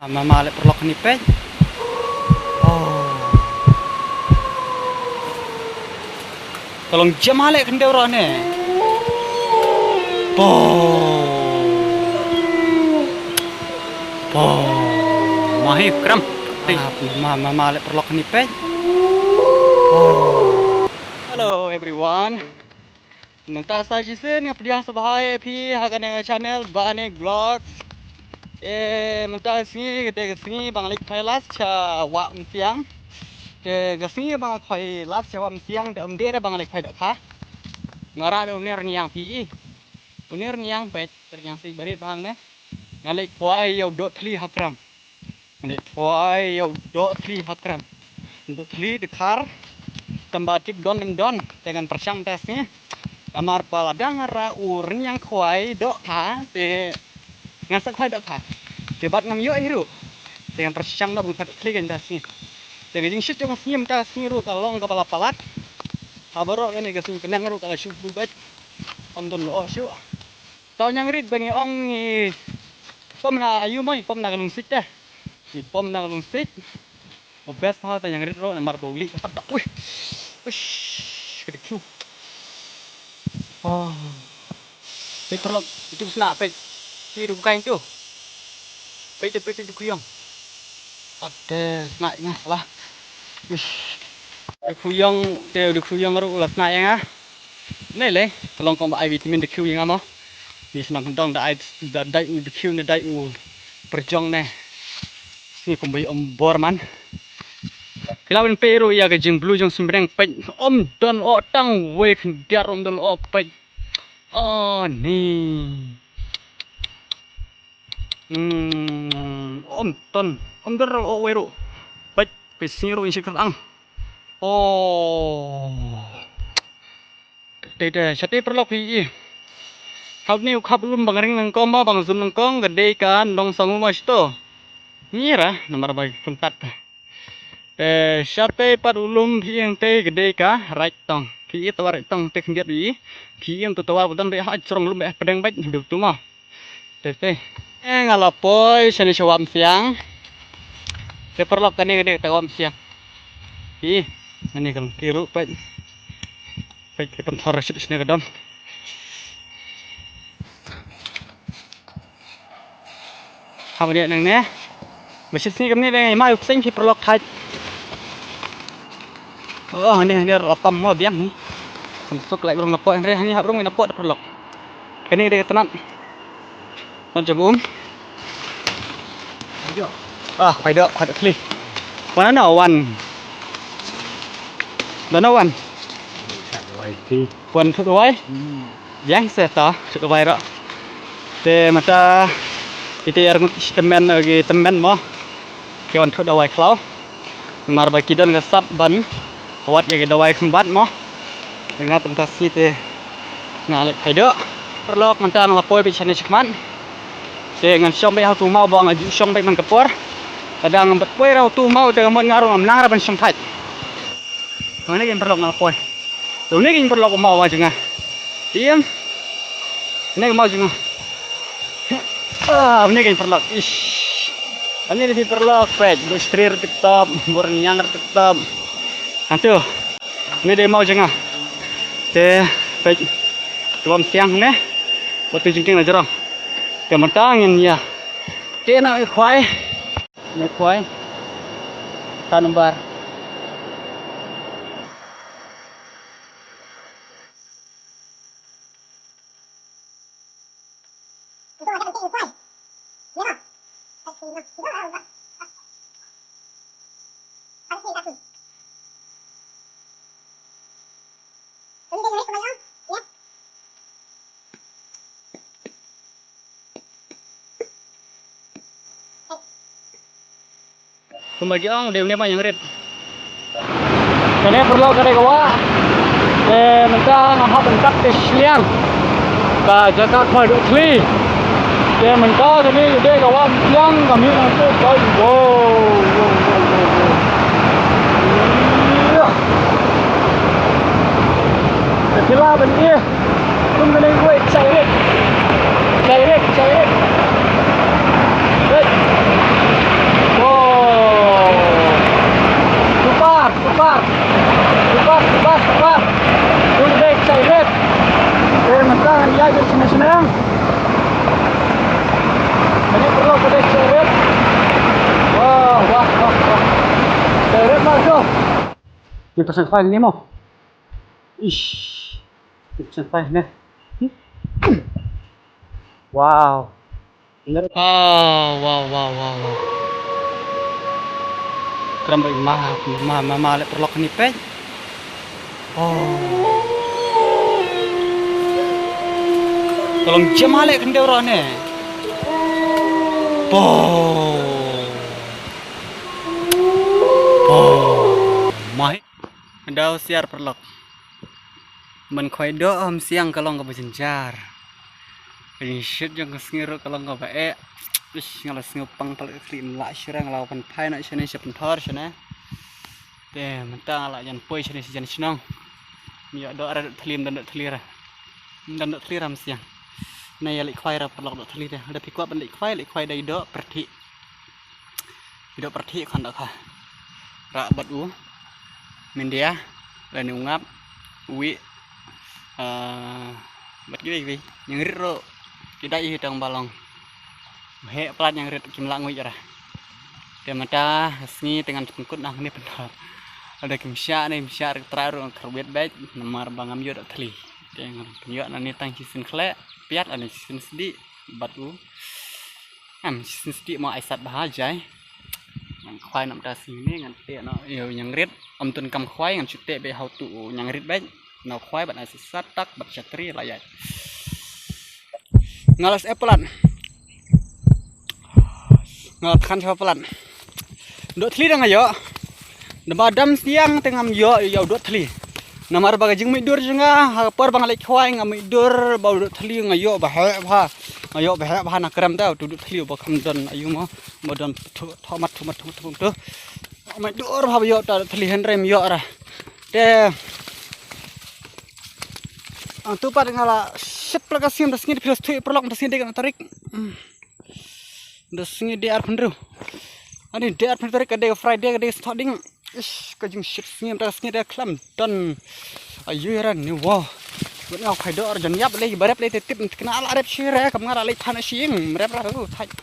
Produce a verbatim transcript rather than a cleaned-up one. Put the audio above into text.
Mama leh paralok ni peit. Oh. Ka long jam ha leh khyndew rah ne. Po. Po. Mahi kram. Ah, mama, mama leh paralok ni peit. Oh. Hello everyone. Mynta sa shisien nga pdiang sngewbha ïa phi ha kane ka channel Bane Vlogs. Eh, mynta ka sngi ka dei ka sngi ba nga leit phai lad sha Wah Umsiang. Te ka sngi ba nga phai lad sha Wah Umsiang te ym dei re ba nga leit phai dohkha. Nga rah da une u rynïeng phi i. Une u rynïeng peit, rynïeng sih barit ba hangne. Nga leit phai ïa u doh thli ha krem. Nga leit phai ïa u doh thli ha krem. Doh thli dkhar. Tang ba tip don ym don te ngan pyrshang test ne. Namar ba lada nga rah u rynïeng khwai dohkha te ngan sa khwai dohkha. Te bad ngam ïoh hi ruh. Te ngan pyrshang noh ban khwai doh thli kan test ne. Te ka jingshoot jong ka sngi mynta ka sngi ruh ka long kaba la palat. Ha baroh kane ka sngi ka nang ruh ka la shu bluh bad. Ym don lyoh shuh. Tau ñiangrit ba ngi ong ngi pom na aïu mo, ngi pom na ka lungsiej te. Ngi pom na ka lungsiej. Ba best ha tau ñiangrit ruh namar ba u lieh ka pat. Uish. Uish. Ka dei kiew. Oh. Peit paralok, itu sna peit. Ki ruh kain tu. Peit tu, peit tu, dei kiew ïong. Ate sna ïa nga lah. Uish. Dei kiew ïong, te dei kiew ïong ruh la sna ïa nga. Nei le, ka long kong ba ai vitamin dei kiew ïa nga mo. Ni shnong dong da ai da dei u dei kiew ne dei u pyrjong ne. Ni kong ba ïoh bor man. Phi lah ban peit ruh ïa ka jingblue jong u shympriang peit. Ym don oh tang wei khyndiat ym don oh peit. Oh ni. Hmm, ym don, ym don ruh oh wei ruh. Peit, peit sngi ruh in shi kyrang. Oh. Te te, shatei paralok phi i. Hap ni u khap lum bang ring nyngkong ma bang zum nyngkong ka dei ka nong sangu ma shito. Ngira, namar ba kumtat. Te shatei pat u lum phi i hangtei ka dei ka Raitong. Phi i tawar Raitong te khyndiat i. Phi i tu tawar ba don beit ha jrong lum beit pdeng beit du tu ma. Te te. Eh, nga la poi shane sha Wah Umsiang. Te paralok kane kane ka Wah Umsiang. Hi, kane ka longkti ruh peit. Peit ka pynthor shit shane ka don. Ha ba ne nang ne. Ba shit sini kamne dang mai u sing phi paralok thait. Oh, ne ne ratam mo biang ni. Kam suk lai brong na poi ne ne hap brong na poi paralok. Kane dei ka tnat. Tnat jabum. Ah, khwai doh, khwai doh thli. Wan ano wan. Dano wan. Wan thut wai. Yang se ta thut wai ro. Te mata ite yar ngut temen agi temen mo. Ki wan thut dawai khlaw. Namar ba ki don ka sap ban wat ïa ki dawai khymbat mo. Nga tang ta sngi te nga leit phai doh. Paralok mynta nga la poi beit shane shakhmat. Te ngan shong beit ha utu u maw ba nga ju shong beit man ka por. Lada ngam pat poi ra utu u maw te ka mut nga ruh ngam nang ra ban shong thait. Hangne kein paralok nga la poi. Te une kein paralok u maw wa jong nga. Ïem. Une u maw jong nga. Ah, une kein paralok. Ish. Une kein paralok peit. Bus trir tip top, bor nyang tip top. Antu. Une dei u maw jong nga. Te peit. Tuam siang ne. Batu jingkieng na jrong. Te mynta ngin ïa. Te na khwai. Ne khwai. Ta number. Kumba ki ong dei une ba ïeng rit. Kane paralok ka dei ka wah. Te mynta nga hap ban kat te shiliang. Ka jaka khwai doh thli. Te mynta kane ka dei ka wah shiliang ka mih nang te kai. Wow, wow, wow, wow, wow. Ïa. Te phi lah ban ïeh. Kum kane kawei, chai rit. Chai rit, chai rit. Rit. Ka sngewsih ne mo. Ish. Ka sngewsih ne. Wow. Wow, wow, wow, wow, wow. Kram bai ma ma ma ma leh paralok ni pek. Oh. Tolong jam leh kendau ro ne. Oh. Oh. Mai. Dau siar paralok. Man khwai doh ha mynsiem ka long kaba jynjar. Ka jingshit jong ka sngi ruh ka long kaba eh. Ish, nga la sngewpang palat ka khlieh, la shira nga la wan phai noh shane sha pynthor shane. Te mynta nga la jan poi shane sha jan shnong. Ym ïoh doh re doh thli, ym don doh thli re. Ym don doh thli re ha mynsiem. Nai ïa leit khwai re paralok, doh thli te. Lada phi kwah ban leit khwai, leit khwai da i doh pyrthih. I doh pyrthih khon doh kha. Rah bad u myndia lane u ngap, u wih, ah, bad kiwei kiwei. Ñiangrit ruh ki dei hi tang ba long. Heh palat ñiangrit, kim lah nguid re. Te mynta ka sngi te ngan pynkut na hangne pynthor. Lada kim shah ne kim shah re ka trai ruh nga kyrwit beit namar ba ngam ïoh doh thli. Te ngan pynïoh nangne tang shisien khleh, piat lane shisien sdieh bad u. Em, shisien sdieh mo, ai sat bha jai. Ngan khwai na mynta sngi ne ngan teh noh ïa u ñiangrit. Ym tun kam khwai, ngan shu teh beit ha utu u ñiangrit beit. Ngan khwai bad ai sat tak bad shatri la ïaid. Nga la sep palat. Nga la than sha palat. Doh thli da nga ïoh. Da ba dam sniang te ngam ïoh ïa u doh thli. Namar ba ka jingmih dur jong nga ha ka por ba nga leit khwai nga mih dur ba u doh thli nga ïoh ba heh bha. Nga ïoh ba heh bha na krem te utu doh thli ba kham don aïu mo. Ba don thoh mat thoh mat thoh mat thoh. Mih dur bha ba ïoh ta doh thli, hynrei ym ïoh re. Te, ah, tu pat nga la shit pla ka sngi, da sngi da phi la sngewthuh paralok, da sngi dei katno tarik. Hmm. Da sngi dei arphew hynriew. Ani dei arphew hynriew tarik, ka dei ka Friday, ka dei ka sngewthuh ding. Ish, ka jingshit sngi mynta ka sngi dei khlem don. Aïu ïa ran ni wa. Wat nga khwai doh re jan ïap lei, ba rep lei te tip, kane la rep shi re, kam nga la leit phan shi ïing, rep ra u thait.